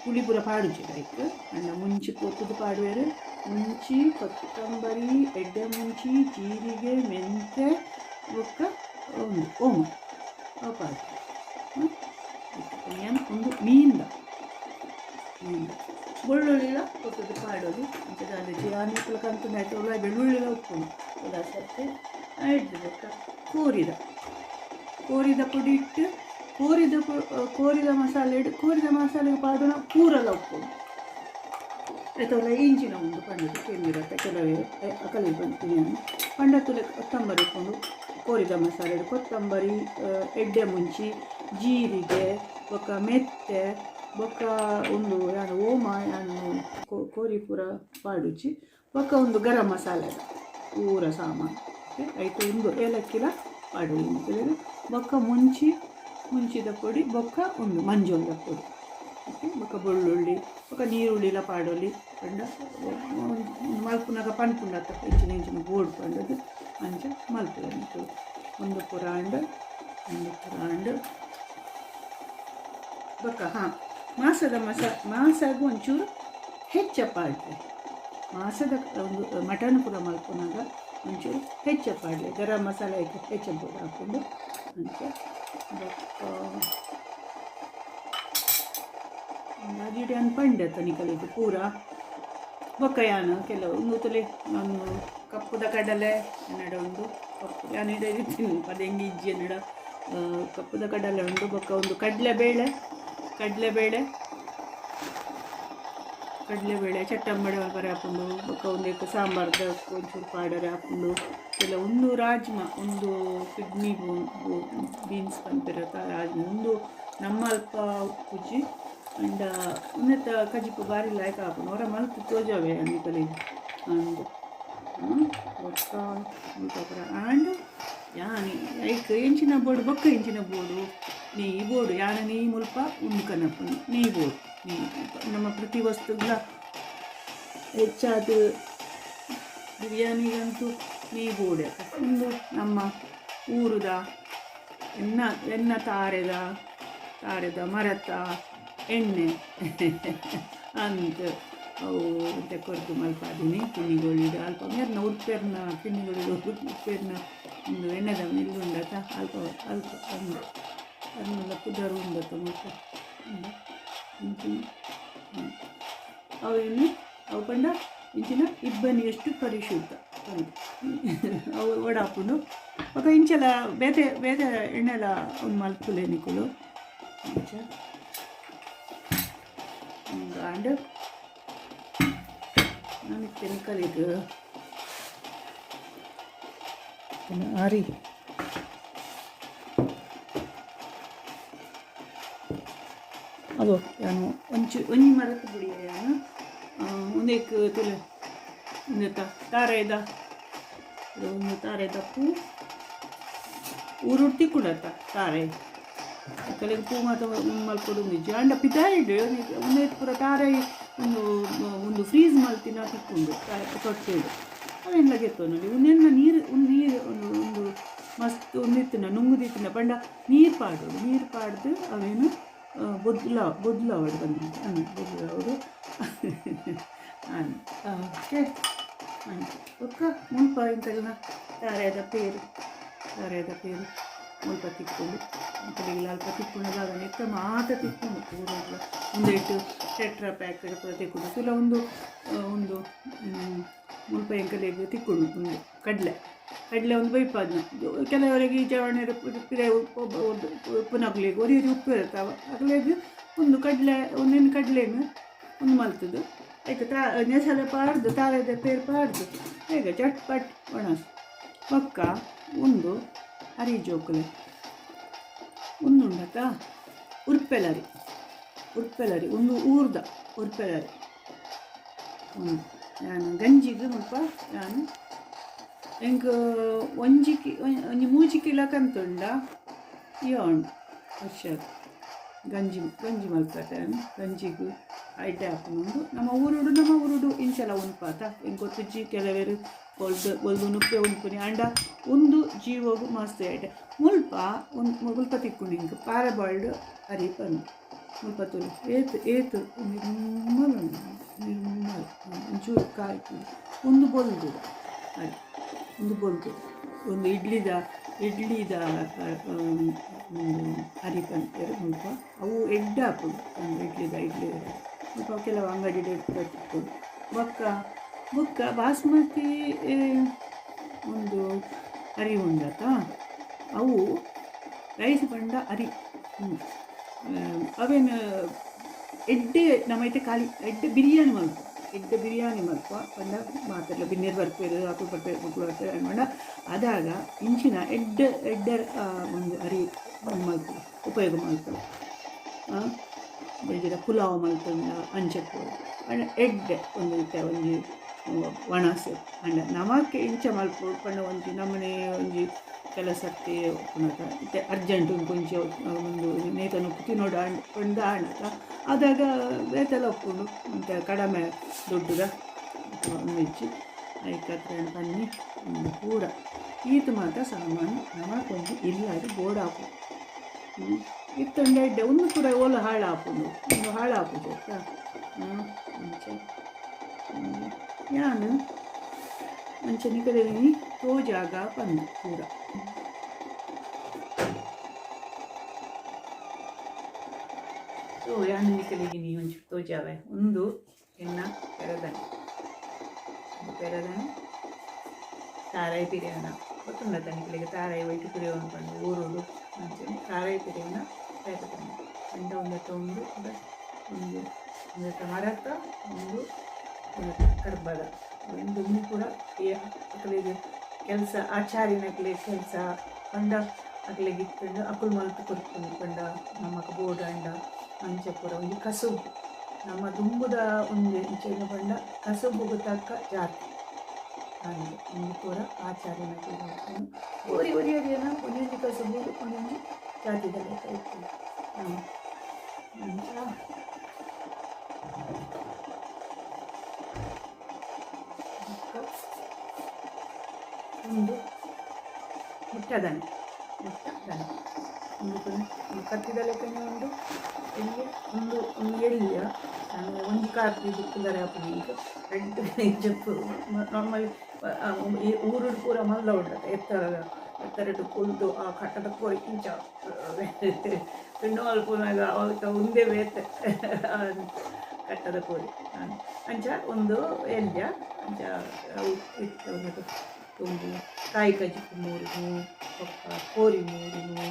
[SPEAKER 1] ಪುಳಿ ಪೂರ ಪಾಡುಜಿ ಲೈಕ್ ಅಂಡ ಮುಂಚಿ ಪೊತ್ತುದು ಪಾಡುವೆರ್. ಮುಂಚಿ, ಕೊತ್ತಂಬರಿ, ಎಡ್ಡೆ ಮುಂಚಿ, ಜೀರಿಗೆ, ಮೆಂತೆ ಬೊಕ್ಕ ಉಂದು ಓಮ ಅವು ಪಾಡ್ಪೆರ್. ಯಾನ್ ಉಂದು ಮೀನ್ದ ಮೀನ್ದ ಬೊಳ್ಳುಳ್ಳಿಲ ಪೊತ್ತುದು ಪಾಡೊಲಿ. ಅಂಚ ದಾದ ಯಾನ್ ಇಪ್ಪುಲ ಕಂತುಂಡ ಐತ ಉಲಾಯಿ ಬೆಳ್ಳುಳ್ಳಿಲ ಉಪ್ಪುಂಡು ಉಲಾಸತ್ತೆ. ಐಡ್ದ್ ಬೊಕ್ಕ ಕೋರಿದ ಕೋರಿದ ಪೊಡಿ ಇಟ್ಟು ಕೋರಿದ ಕೋರಿದ ಮಸಾಲೆ, ಕೋರಿದ ಮಸಾಲೆಗೆ ಪಾಡುನ ಪೂರಲ ಉಪ್ಪುಂಡು. ಐತ ಉಲಾಯಿ ಇಂಚಿನ ಉಂಡು ಪಂಡುದು ಕೇಂದಿರತ್ತ ಕೆಲವೇ ಅಕಲೆ ಪನ್ಪಿನಿ ಯಾನ್. ಪಂಡ ತುಲೆ ಕೊತ್ತಂಬರಿ ಉಪ್ಪುಂಡು. ಕೋರಿದ ಮಸಾಲೆ, ಕೊತ್ತಂಬರಿ, ಎಡ್ಡೆ ಮುಂಚಿ, ಜೀರಿಗೆ ಬೊಕ್ಕ ಮೆತ್ತೆ ಬೊಕ್ಕ ಉಂದು ಯಾನ್ ಓಮ, ಯಾನ್ ಕೋರಿ ಪೂರ ಪಾಡುಜಿ. ಬೊಕ್ಕ ಒಂದು ಗರಂ ಮಸಾಲೆ ಪೂರ ಸಾಮಾನು. ಐತ ಉಂದು ಏಲಕ್ಕಿಲ ಪಾಡೊಲಿ ಮೊದಲಿಗೆ. ಬೊಕ್ಕ ಮುಂಚಿ, ಮುಂಚಿದ ಪೊಡಿ, ಬೊಕ್ಕ ಉಂದು ಮಂಜೊಲ್ದ ಪೊಡಿ. ಓಕೆ, ಬೊಕ್ಕ ಬೆಳ್ಳುಳ್ಳಿ ಬೊಕ್ಕ ನೀರುಳ್ಳಿಲ ಪಾಡೊಲಿ. ಪಂಡ ಮಲ್ಪುನಗ ಪನ್ಪುಂಡತ್ತ ಇಂಚಿನ ಇಂಚಿನ ಬೋಡು ಪಂಡದು, ಅಂಚ ಮಲ್ಪುಲೆ ನಿಕುಲು. ಉಂದು ಪೂರ ಆಂಡ್, ಉಂದು ಪೂರ ಆಂಡ್. ಬೊಕ್ಕ ಹಾಂ ಮಾಸದ ಮಾಸಗ್ ಒಂಚೂರು ಹೆಚ್ಚ ಪಾಡ್ಲೆ. ಮಾಸದ ಒಂದು ಮಟನ್ ಪೂರ ಮಲ್ಪುನಗ ಒಂಚೂರು ಹೆಚ್ಚ ಪಾಡ್ಲೆ. ಗರಂ ಮಸಾಲೆ ಐಕ್ ಹೆಚ್ಚ ಬೋಡು ಹಾಕೊಂಡು ಅಂಚ. ಬೊಕ್ಕ ಅಂದಾಜಿಡ್ ಯಾನ್ ಪಂಡೆ ನಿಕಲೆಗ್ ಪೂರ. ಬೊಕ್ಕ ಯಾನ್ ಕೆಲವು ಉಂದು ತೂಲೆ, ಒಂದು ಕಪ್ಪುದ ಕಡಲೆ ಎನ್ನಡ ಉಂಡು. ಕಪ್ಪು ಯಾನ್ ಇಡೆ ಇತ್ತೀನಿ ಪದೆಂಗಿ ಇಜ್ಜಿ ಎನ್ನಡ. ಕಪ್ಪುದ ಕಡಲೆ ಉಂಡು. ಬೊಕ್ಕ ಒಂದು ಕಡಲೆಬೇಳೆ, ಕಡಲೆಬೇಳೆ, ಕಡಲೆಬೇಳೆ ಚಟ್ಟಂಬಡೆ ಮಲ್ಪರೆ ಆಪುಂಡು. ಬೊಕ್ಕ ಒಂದೆಕ್ ಸಾಂಬಾರ್ದ ಒಂಚೂರು ಪಾಡರೆ ಆಪುಂಡು. ಕೆಲವು ಉಂದು ರಾಜ್ಮಾ, ಒಂದು ಕಿಡ್ನಿ ಬೀನ್ಸ್ ಪನ್ಪೆರತ್ತ, ರಾಜ್ಮಾ. ಉಂದು ನಮ್ಮ ಅಲ್ಪ ಉಪ್ಪುಜಿ, ಅಂಡ ಉಂದೆತ ಕಜಿಪು ಬಾರಿ ಲಾಯ್ಕ್ ಆಪುಂಡು. ಒರ ಮಲ್ತ್ ತೋಜಾವೆ ನಿಕಲೆಗ್ ಅಂದ್. ಬೊಕ್ಕ ಮುಲ್ಪ ಪೂರ ಆಂಡ್. ಯಾನ್ ಐಕ್ ಎಂಚಿನ ಬೋಡು, ಬೊಕ್ಕ ಎಂಚಿನ ಬೋಡು? ನೆಯ್ಯಿ ಬೋಡು. ಯಾನ್ ನೆಯ್ಯಿ ಮುಲ್ಪ ಉಂದು ಕನಪುನಿ. ನೆಯ್ಯಿ ಬೋಡು, ನೆಯ್ಯಿ ನಮ್ಮ ಪ್ರತಿ ವಸ್ತುಗ್ಲ, ಹೆಚ್ಚಾದ್ ಬಿರಿಯಾನಿಗಂತೂ ನೆಯ್ಯಿ ಬೋಡೆ. ಉಂದು ನಮ್ಮ ಊರುದ ಎನ್ನ ಎನ್ನ ತಾರೆದ ತಾರೆದ ಮರತ ಎಣ್ಣೆ ಅಂದ್. ಅವು ಒಂತೆ ಕೊರ್ದು ಮಲ್ಪಾದಿನಿ ಕಿನ್ನಿಗೋಳಿಡ್. ಅಲ್ಪ ಮೇರ್ನ ಉಡುಪೇರ್ನ, ಕಿನ್ನಿಗೋಳಿಡ್ ಉಡುಪೇರ್ನ ಒಂದು ಎಣ್ಣೆದ ಮಿಲ್ಲು ಉಂಡತ, ಅಲ್ಪ ಅಲ್ಪ ಅಂದ್ ಅರ್ನಲ ಪುದರ್ ಉಂಡತ ಮುಲ್ಪ ಉಂದು ಇಂಚಿನ. ಅವೇನು ಅವು ಪಂಡ ಇಂಚಿನ ಇಬ್ಬನಿ ಎಷ್ಟು ಪರಿಶುದ್ಧ ಪಂದ್ ಅವು ಒಡಾಪುಂಡು. ಬೊಕ ಇಂಚಲ ಬೇತೆ ಬೇತೆ ಎಣ್ಣೆಲ ಉಂದು ಮಲ್ಪುಲೆ ನಿಕುಲು. ಅಂಚ ಉಂದು ಆಂಡ್. ನಾನಿತ್ತೆ ನಿಕಲೆಗ್ ಅರಿ ಅದು ಯಾನ್ ಒಂಚಿ ಒಂಜಿ ಮರತ್ ಬುಡಿಯೆ ಯಾನ್. ಉಂದೆಕ್ ತೂಲೆ, ಉಂದೆತ ತಾರಾಯಿದ, ಉಂದು ತಾರಾಯಿದ ಪೂ. ಊರುಡು ತಿಕ್ಕುಂಡತ್ತ ತಾರಾಯಿ? ನಿಕಲೆಗ್ ಪೂ ಮಾತ ಉಂದು ಮಲ್ಪೊಡು ಉಂದಿಜ್ಜಿ. ಆಂಡ ಪಿದಾಯಿಡ್ ಉಂದೆಟ್ ಪೂರ ತಾರಾಯಿ ಉಂದು ಉಂದು ಫ್ರೀಸ್ ಮಲ್ತಿನ ತಿಕ್ಕುಂಡು ತೊಟ್ಟೆಡ್, ಅವೆನ್ಲ ಗೆತ್ತೊನೊಲಿ. ಉಂದೆನ್ನ ನೀರು ಉಂದು ನೀರು ಉಂದು ಉಂದು ಮಸ್ತ್ ಉಂದಿತ್ತ್ಂಡ, ನುಂಗುದಿತ್ತ್ಂಡ ಪಂಡ ನೀರು ಪಾಡೊಡು. ನೀರು ಪಾಡ್ದ್ ಅವೆನ್ ಬೊದ್ಲ ಬೊದ್ಲಾವೊಡು ಪಂದ್ ಅಂದ್ ಬೊದ್ಲಾವೊಡು ಅಂದ್. ಓಕೆ, ಅಂಚ. ಬೊಕ್ಕ ಮುಲ್ಪ ಎಂಕಲ್ನ ತಾರಾಯಿದ ಪೇರ್, ತಾರಾಯಿದ ಪೇರ್ ಮುಲ್ಪ ತಿಕ್ಕುಂಡು. ಎಂಕಲೆಗ್ಲ ಅಲ್ಪ ತಿಕ್ಕುಂಡ ದಾದ ಇತ್ತೆ ಮಾತ ತಿಕ್ಕುಂಡು ಪೂರಗ್ಲ. ಉಂದೆಟ್ ಟೆಟ್ರಾ ಪ್ಯಾಕ್ ಪೂರ ತಿಕ್ಕುಂಡು. ತೂಲ ಉಂದು ಉಂದು ಮುಲ್ಪ ಎಂಕಲೆಗ್ ತಿಕ್ಕುಂಡು. ಉಂದು ಕಡಲೆ, ಕಡಲೆ ಒಂದು ಬೈಪಾದ್ನ. ಕೆಲವರಿಗೆ ಈ ಜವಣೆರ್ ಪಿರ ಉಪ್ಪುನಕ್ಲೆಗ್ ಒರಿ ಒರಿ ಉಪ್ಪು ಇರುತ್ತೆ, ಅಕ್ಲೆಗ್ ಒಂದು ಕಡಲೆ ಒಂದೆನ್ ಕಡಲೆನ್ ಉಂದು ಮಲ್ತುದು ಐಕ್ ತಾ ನೆಸಲೆ ಪಾಡ್ದು ತಾರೆದ ಪೇರ್ ಪಾಡ್ದು ಬೇಗ ಚಟ್ ಪಟ್ ಒಣಸ್. ಬೊಕ್ಕ ಉಂದು ಅರಿ ಜೋಕುಲೆ, ಉಂದುಂಡತ ಉರ್ಪೆಲರಿ, ಉರ್ಪೆಲರಿ ಉಂದು ಊರ್ದ ಉರ್ಪೆಲರಿ. ಉಂದು ಯಾನ್ ಗಂಜಿಗ್ ಮುಲ್ಪ ಯಾನ್ ಎಂಕ್ ಒಂಜಿ ಕಿ ಒಂಜಿ ಮೂಜಿ ಕಿಲ ಕಂತುಂಡ ಯಾನ್ ವರ್ಷ ಗಂಜಿ ಗಂಜಿ ಮಲ್ಪತೆ. ಗಂಜಿಗ್ ಎಡ್ಡೆ ಆಪುಂಡು. ನಮ್ಮ ಊರುಡು, ನಮ್ಮ ಊರುಡು ಇಂಚಲ ಉನ್ಪಾತ, ಎಂಕ್ ಗೊತ್ತುಜ್ಜಿ. ಕೆಲವೆರ್ ಬೊಲ್ದು ಬೊಲ್ದು ನುಪ್ಪೆ ಉನ್ಪುನಿ, ಆಂಡ ಉಂದು ಜೀವೊಗು ಮಸ್ತ್ ಎಡ್ಡೆ. ಮುಲ್ಪ ಮುಲ್ಪ ತಿಕ್ಕುಂಡು ಎಂಕ್ ಪಾರಬಾಳ್ಡ್ ಅರಿ ಪಂದ್. ಮುಲ್ಪ ತೂಲೆ ಏತ್ ಏತ್ ನಿರ್ಮಲ ಉಂಡು ನಿರ್ಮಲ ಒಂಚೂರು ಕಾಯಿ ಉಂದು ಬೊಲ್ದುದ ಅರಿ ಉಂದು ಬೊಲ್ದುದ ಉಂದು ಇಡ್ಲಿದ ಇಡ್ಲಿದ ಉಂದು ಅರಿ ಪನ್ಪೆರ್ ಮುಲ್ಪ ಅವು ಎಡ್ಡೆ ಆಪುಂಡು ಉಂದು ಇಡ್ಲಿದ ಇಡ್ಲಿ ಮುಲ್ಪ ಕೆಲವು ಅಂಗಡಿಡ್ ತಿಕ್ಕುಂಡು. ಬೊಕ್ಕ ಬೊಕ್ಕ ಬಾಸ್ಮತಿ ಉಂದು ಅರಿ ಉಂಡತ ಅವು ರೈಸ್ ಪಂಡ ಅರಿ ಅವೆನ್ ಎಡ್ಡೆ ನಮ ಇತ್ತೆ ಖಾಲಿ ಎಡ್ಡೆ ಬಿರಿಯಾನಿ ಮಲ್ಪುವ ಎಡ್ಡೆ ಬಿರಿಯಾನಿ ಮಲ್ಪುವ ಪಂಡ ಮಾತೆರ್ಲ ಬಿನ್ನೆರ್ ಬರ್ಪೆರ್ ಅಕುಲು ಬರ್ಪೆರ್ ಮೊಕುಲು ಬರ್ಪೆರ್ ಪಂಡ ಅದಾಗ ಇಂಚಿನ ಎಡ್ಡೆ ಎಡ್ಡೆ ಒಂದು ಅರಿ ಮಲ್ಪುವ ಉಪಯೋಗ ಮಲ್ಪುವ ಬೆಂಜಿದ ಪುಲಾವ್ ಮಲ್ತುಂಡ ಅಂಚ ಪೂರ ಪಂಡ ಎಡ್ಡೆ ಒಂದು ಇತ್ತೆ ಒಂಜಿ ಒಣಸ್ ಆಂಡ ನಮಕ್ ಇಂಚ ಮಲ್ಪೊಡು ಪಂಡ ಒಂಜಿ ನಮನೆ ಒಂಜಿ ಕೆಲಸಕ್ಕೆ ಉಪ್ಪುನತ ಇತ್ತೆ ಅರ್ಜೆಂಟ್ ಒಂಜಿ ಒಂದು ನೇತ ನುಪ್ಪು ತಿನೊಡು ಆಂಡ್ ಪಂದ್ ಆಂಡತ ಅದಗ ಬೇತೆಲ ಉಪ್ಪುಂಡು ಒಂತೆ ಕಡಮೆ ದುಡ್ಡುದ ಒಂದಿಜ್ಜಿ ಐಕಾತ್ರ ಯಾನ್ ಪನ್ನಿ ಉಂದು ಪೂರ ಈತ್ ಮಾತ ಸಾಮಾನು ನಮಕ್ ಒಂಜಿ ಇಲ್ಲಡ್ ಬೋಡಾಪುಂಡು ಇತ್ತುಂಡ ಎಡ್ಡೆ ಉಂದು ಪೂರ ಓಲು ಹಾಳಾಪುಂಡು ಉಂದು ಹಾಳಾಪುಜಿ ಅತ್ತ ಅಂಚ ಯಾನ್ ಅಂಚ ನಿಕಲೆಗ್ ಇನಿ ತೋಜಾಗ ಪಂದ್ ಪೂರ. ಸೊ ಯಾನ್ ನಿಕಲೆಗ್ ಇನಿ ಒಂಚೂರು ತೋಜಾವೆ ಉಂದು ಎನ್ನ ಪೆರದನೆ ಪೆರದನೆ ತಾರಾಯಿ ಪಿರಿಯಾನ ಗೊತ್ತುಂಡತ್ತ ನಿಕಲೆಗ್ ತಾರಾಯಿ ಒಯ್ಟ್ ಪಿರಿಯೊಂದು ಪಂದ್ ಊರುಡು ಅಂಚನೆ ತಾರಾಯಿ ಪಿರಿಯುನ ಪೆರದನೆ ಪಂಡ ಉಂದೆತ ಉಂದು ಉಂದು ಉಂದೆತ ಮರತ ಉಂದು ಉಂದೆತ ಕರ್ಬದ ಉಂದು ಉಂದು ಪೂರ ಅಕಲೆಗ್ ಕೆಲಸ ಆಚಾರಿನಕ್ಲೆಗ್ ಕೆಲಸ ಪಂಡ ಅಕ್ಲೆಗ್ ಇತ್ತ್ಂಡ ಅಕುಲು ಮಲ್ತ್ ಕೊರ್ಪುನಿ ಪಂಡ ನಮಕ್ ಬೋಡಾಂಡ ಅಂಚ ಪೂರ ಒಂಜಿ ಕಸುಬು ನಮ ದುಂಬುದ ಒಂಜಿ ಎಂಚಿನ ಪಂಡ ಕಸುಬುಗು ತಕ್ಕ ಜಾತಿ ಅಂದ್ ಉಂದು ಪೂರ ಆಚಾರಿನಕುಲು ಮಲ್ಪುನು ಒರಿ ಒರಿ ಒರಿಯನ ಒಂಜೊಂಜಿ ಕಸುಬುಗು ಒಂಜೊಂಜಿ ಜಾತಿದ ಲೆಕ ಇಪ್ಪುಂಡು ಅಂಚ. ಬೊಕ್ಕ ಉಂದು ಮುಟ್ಟದನೆ ಮುಟ್ಟದನೆ ಉಂದು ಪೂರ ಕತ್ತಿದ ಲೆಕ್ಕನೆ ಉಂಡು ಎಲ್ಯ ಉಂದು ಉಂದು ಎಲ್ಯ ಒಂಜಿ ಕಾರ್ ದೀದ್ ಕುಲ್ಲರೆ ಆಪುಜಿ ಎಂಕ್ ರಡ್ಡ್ ಜಪ್ಪು ನಾರ್ಮಲಿ ಈ ಊರುಡು ಪೂರ ಮಲ್ಲ ಉಂಡತೆ ಎತ್ತರ ಎತ್ತರಡ್ ಕುಲ್ದು ಆ ಕಟ್ಟದ ಪೂರ ಇಂಚ ತುಂಡು ಮಲ್ಪುನಗ ಅವೆತ ಉಂದೇ ಬೇತೆ ಕಟ್ಟದ ಕೋರಿ ಅಂಚ ಉಂದು ಎಲ್ಯ ಅಂಚ ಅವು ಇತ್ತೆ ಉಂದೆಟ್ ದುಂಬು ಕಾಯಿ ಕಜಿಪು ಮೂರುನು ಬೊಕ್ಕ ಕೋರಿ ಮೂರುನು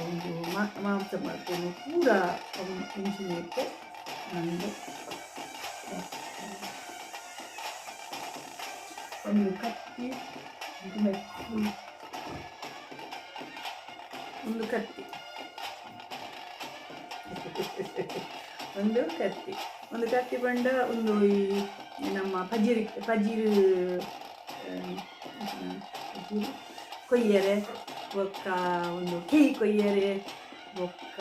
[SPEAKER 1] ಉಂದು ಮಾಂಸ ಮಲ್ಪುನು ಪೂರ ಇಂಚಿನ ಇತ್ತೆ ಉಂದು ಒಂದು ಕತ್ತಿ ಒಂದು ಕತ್ತಿ ಒಂದು ಕತ್ತಿ ಒಂದು ಕತ್ತಿ ಪಂಡ ಉಂದು ಈ ನಮ್ಮ ಪಜಿರಿ ಪಜಿರು ಪಜಿರು ಕೊಯ್ಯರೆ ಬೊಕ್ಕ ಒಂದು ಕೆಯಿ ಕೊಯ್ಯರೆ ಬೊಕ್ಕ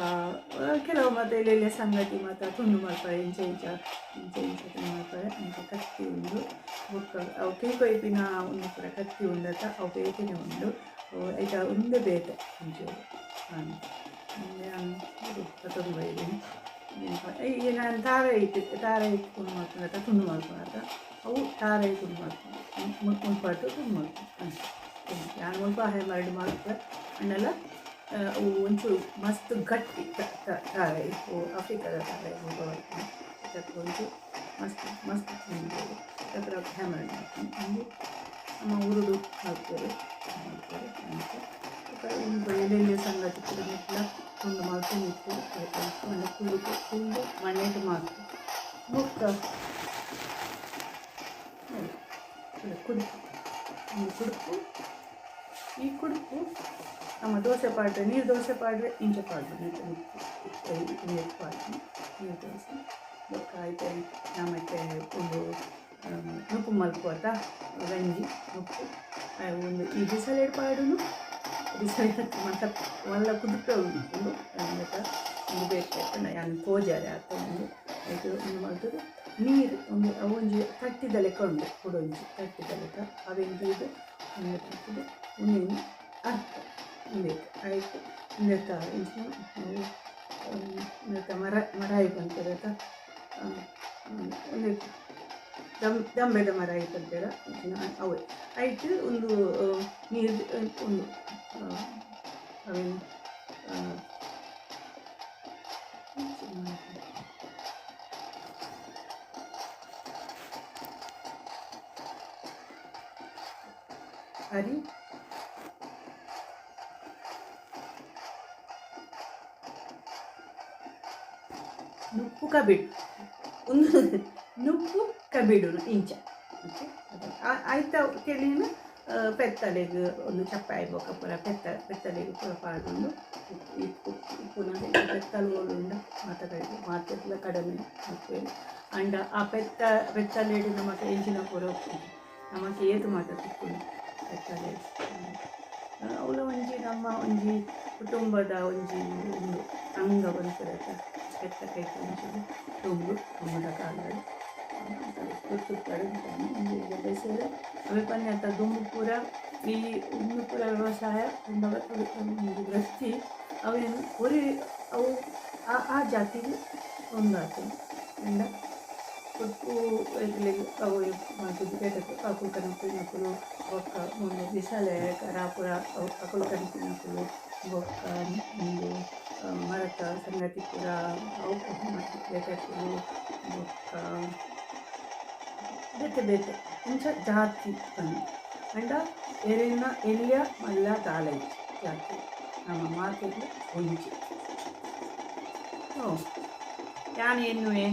[SPEAKER 1] ಕೆಲವು ಮಾತ ಎಲ್ಲೆಲ್ಲ ಸಂಗತಿ ಮಾತ ತುಂಡು ಮಲ್ಪರೆ ಇಂಚ ಇಂಚ ಇಂಚ ಇಂಚ ತುಂಡು ಮಲ್ಪರೆ ಅಂಚ ಕತ್ತಿ ಉಂಡು ಬೊಕ್ಕ ಅವು ಕೆಯಿ ಕೊಯ್ಪಿನ ಉಂದು ಪೂರ ಕತ್ತಿ ಉಂಡತ ಅವು ಬೇತೆನೆ ಉಂಡು ಐತ ಉಂದೇ ಬೇತೆ ಒಂಚೂರು ಯಾನ್ ಪತೊಂದು ಬೈದಿನಿ ಈ ನಾನು ತಾರಾಯಿ ತಾರಾಯಿ ತುಂಡು ಮಲ್ಪುನತ ತುಂಡು ಮಲ್ಪುನತ ಅವು ತಾರಾಯಿ ತುಂಡು ಮಲ್ಪುನು ಮುಲ್ಪಾಟ್ ತುಂಡು ಮಲ್ಪುನು ಅಂಚ ಯಾನ್ ಮುಲ್ಪ ಹೆಮರ್ಡ್ ಮಲ್ಪುವೆ ಆಂಡಲ ಅವು ಒಂಚೂರು ಮಸ್ತ್ ಗಟ್ಟಿ ತಾರಾಯಿ ಅವು ಆಫ್ರಿಕಾದ ತಾರಾಯಿ ಮುಲ್ಪ ಬರ್ಪುನಿ ಐತಕ್ ಒಂಚೂರು ಮಸ್ತ್ ಮಸ್ತ್ ಉಂಡು ಐತಕ್ ಹ್ಯಾಮರ್ಡ್ ಮಲ್ಪುನಿ ಉಂದು ನಮ್ಮ ಊರುಡು ಮಲ್ಪುವೆರ್ ಮಲ್ಪುವೆರ್ ಅಂಚ ಬೊಕ್ಕ ಉಂದು ಎಲ್ಯ ಎಲ್ಯ ಸಂಗತಿ ಪೂರ ನೆಟ್ಲ ತುಂಡು ಮಲ್ತೊಂದು ಇಪ್ಪೊಡು ಪಂಡ ಕುಲ್ಲು ಕುಲ್ಲು ಮಣೆಟ್ ಮಲ್ಪು ಬೊಕ್ಕ ಕುಡುಪು ಉಂದು ಕುಡುಪು ಈ ಕುಡುಪು ನಮ್ಮ ದೋಸೆ ಪಾಡ್ರೆ ನೀರು ದೋಸೆ ಪಾಡ್ರೆ ಇಂಚ ಪಾಡ್ರೆ ನೆತ್ತ ಮಿತ್ತ್ ಇಂದೆಕ್ ಪಾಡ್ನೆ ನೀರು ದೋಸೆ ಬೊಕ್ಕ ಐತೆ ನಮಕ್ ಉಂದು ನುಪ್ಪು ಮಲ್ಪುವತ ಗಂಜಿ ನುಪ್ಪು ಉಂದು ಈ ಬಿಸಲೆಡ್ ಪಾಡುನು ಬಿಸಲೆ ಮಾತ ಮಲ್ಲ ಕುದುಪೆ ಉಂಡು ಉಂದು ಉಂದೆತ ಉಂದು ಬೇತೆ ಪಂಡ ಯಾನ್ ತೋಜಾರೆ ಆತ ಉಂದು ಐಟ್ ಉಂದು ಮಲ್ತುದು ನೀರು ಉಂದು ಅವೊಂಜಿ ತಟ್ಟಿದ ಲೆಕ್ಕ ಉಂಡು ಕುಡೊಂಜಿ ತಟ್ಟಿದ ಲೆಕ್ಕ ಅವೆನ್ ದೀದ್ ಉಂದು ಮಲ್ತುದು ಉಂದೆನ್ ಅರ್ಪ ಉಂದೆಕ್ ಐಕ್ ಉಂದೆತ ಎಂಚಿನ ಮರ ಮರಾಯಿ ಪನ್ಪೆರ್ ಉಂದು ದಂಬೆದ ಮರಾಯಿ ಪನ್ಪೆರ್ ಅವೇ ಐಟ್ ಉಂದು ನೀರು ಉಂದು ಅವೆನ್ ಅರಿ ನುಪ್ಪು ಕಬಿಡು ಒಂದು ನುಪ್ಪು ಕಬಿಡುನು ಇಂಚ ಓಕೆ ಆಯ್ತ ತೆಲಿನ ಪೆತ್ತಲೆಗ್ ಒಂದು ಚಪ್ಪಾಯಿ ಬೊಕ್ಕ ಪೂರ ಪೆತ್ತ ಪೆತ್ತಲೆಗ್ ಪೂರ ಪಾಡೊಂದು ಉಪ್ಪುನ ಪೆತ್ತಲು ಉಂಡು ಮಾತ ಕಡೆ ಮಾತೆರ್ಲ ಕಡಿಮೆ ಮಲ್ಪುವೆರ್ ಆಂಡ ಆ ಪೆತ್ತ ಪೆತ್ತಲೆಡ್ ನಮಕ್ ಎಂಚಿನ ಪೂರ ಉಪ್ಪುಜಿ ನಮಕ್ ಏತ್ ಮಾತ ತಿಕ್ಕುಂಡು ಪೆತ್ತಲೆಡ್ ಅವುಲ ಒಂಜಿ ನಮ್ಮ ಒಂಜಿ ಕುಟುಂಬದ ಒಂಜಿ ಒಂದು ಅಂಗ ಪನ್ಪೆರತ ಪೆತ್ತ ಕೈಟ್ ಒಂಜಿ ತುಂಬು ದುಂಬುದ ಕಾಲಡ್ ಅವೇ ಪನ್ನೆ ದುಂಬು ಪೂರ ಈ ಉಂದು ಪೂರ ವ್ಯವಸಾಯ ಒಂಜಿ ವೃತ್ತಿ ಅವೇನು ಒರಿ ಅವು ಆ ಆ ಜಾತಿಗ್ ಒಂದಾತುಂಡು ಪಂಡ ಒಟ್ಟು ಎಂಕ್ಲೆಗ್ ಅವು ಮಲ್ತುದು ಬೇತೆ ಅಕುಲು ಕನಪಿನಕುಲು ಬೊಕ್ಕ ಉಂದು ಬಿಸಲೆ ಕರ ಪೂರ ಅಕುಲು ಕನಪಿನಕುಲು ಬೊಕ್ಕ ಉಂದು ಮರತ ಸಂಗತಿ ಪೂರ ಅವು ಬೇತೆಕುಲು ಬೊಕ್ಕ ಬೇತೆ ಬೇತೆ ಇಂಚ ಜಾತಿ ಪಂದ್ ಪಂಡ ಎರೆನ ಎಲ್ಯ ಮಲ್ಲ ದಾಲ ಇಜ್ಜಿ ಜಾತಿ ನಮ ಮಾತೆರ್ಲ ಒಂಜಿ ಓ ಯಾನ್ ಎನ್ನುವೆ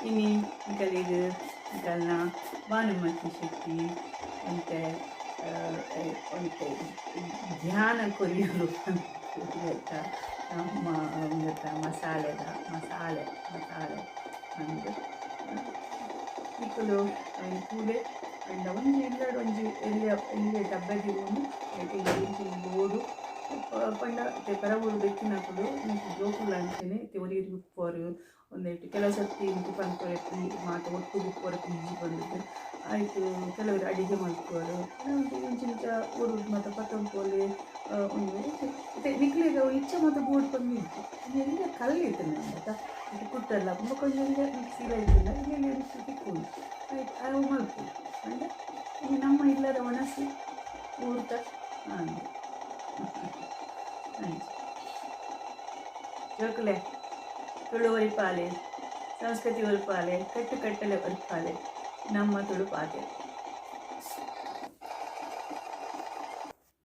[SPEAKER 1] ಇನಿ ನಿಕಲೆಗ್ ನಿಕಲ್ನ ಭಾನುಮತಿ ಶೆಟ್ಟಿ ಒಂತೆ ಒಂತೆ ಧ್ಯಾನ ಕೊರಿಯೊಡು ಪಂದ್ ನಮ್ಮ ಉಂದೆತ ಮಸಾಲೆದ ಮಸಾಲೆ ಮಸಾಲೆ ಪಂದ್ ನಿಕುಲು ಐನ್ ತೂಲೆ ಪಂಡ ಒಂಜಿ ಇಲ್ಲಡ್ ಒಂಜಿ ಎಲ್ಯ ಎಲ್ಯ ಡಬ್ಬೆ ದೀವೊಂದು ಐಟ್ ಎಂಚಿನ ಬೋಡು ಪಂಡ ಇತ್ತೆ ಪರ ಊರುಡು ಇತ್ತಿನಕುಲು ನಿಕ್ಕ್ ಜೋಕುಲು ಅಂಚೆನೆ ಇತ್ತೆ ಒರಿ ಒರಿ ಉಪ್ಪುವರ್ ಉಂದೆಟ್ ಕೆಲವು ಸರ್ತಿ ಎಂಕ್ ಪನ್ಪೆರ್ ಮಾತ ಒಟ್ಟುಗು ಉಪ್ಪುವರ್ ಪಿಜಿ ಪಂಡುದು ಐಟ್ ಕೆಲವೆರ್ ಅಡಿಗೆ ಮಲ್ಪುವರ್ ಇಂಚ ಇಂಚ ಊರುಡು ಮಾತ ಪತೊಂದು ಪೋಲೆ ಉಂದು ಇತ್ತೆ ನಿಕ್ಲೆಗ್ ಅವು ಇಚ್ಛೆ ಮಾತ ಬೋಡು ಪಂದ್ ಇಜ್ಜಿ ಒಂಜಿ ಎಲ್ಯ ಕಲ್ಲ್ ಇತ್ತ್ಂಡ ಅತ್ತ ಐಟ್ ಕುಟ್ಟೆರ್ಲ ಬೊಕ ಒಂಜಿ ಎಲ್ಯ ಮಿಕ್ಸಿ ಲ ಇತ್ತ್ಂಡ ಎಲ್ಯ ಎಲ್ಯ ಮಿಕ್ಸಿ ತಿಕ್ಕುಂಡು ಐಟ್ ಅವು ಮಲ್ಪೊಲಿ ಪಂಡ ಇನಿ ನಮ್ಮ ಇಲ್ಲದ ವನಸ್ ಊರ್ದ ಅಂದ್ ಅಂಚ ಜೋಕುಲೆ ತುಳು ಒರಿಪಾಲೆ ಸಂಸ್ಕೃತಿ ಒರಿಪಾಲೆ ಕಟ್ಟು ಕಟ್ಟಲೆ ಒರಿಪಾಲೆ ನಮ್ಮ ತುಳು ಪಾತೆರ.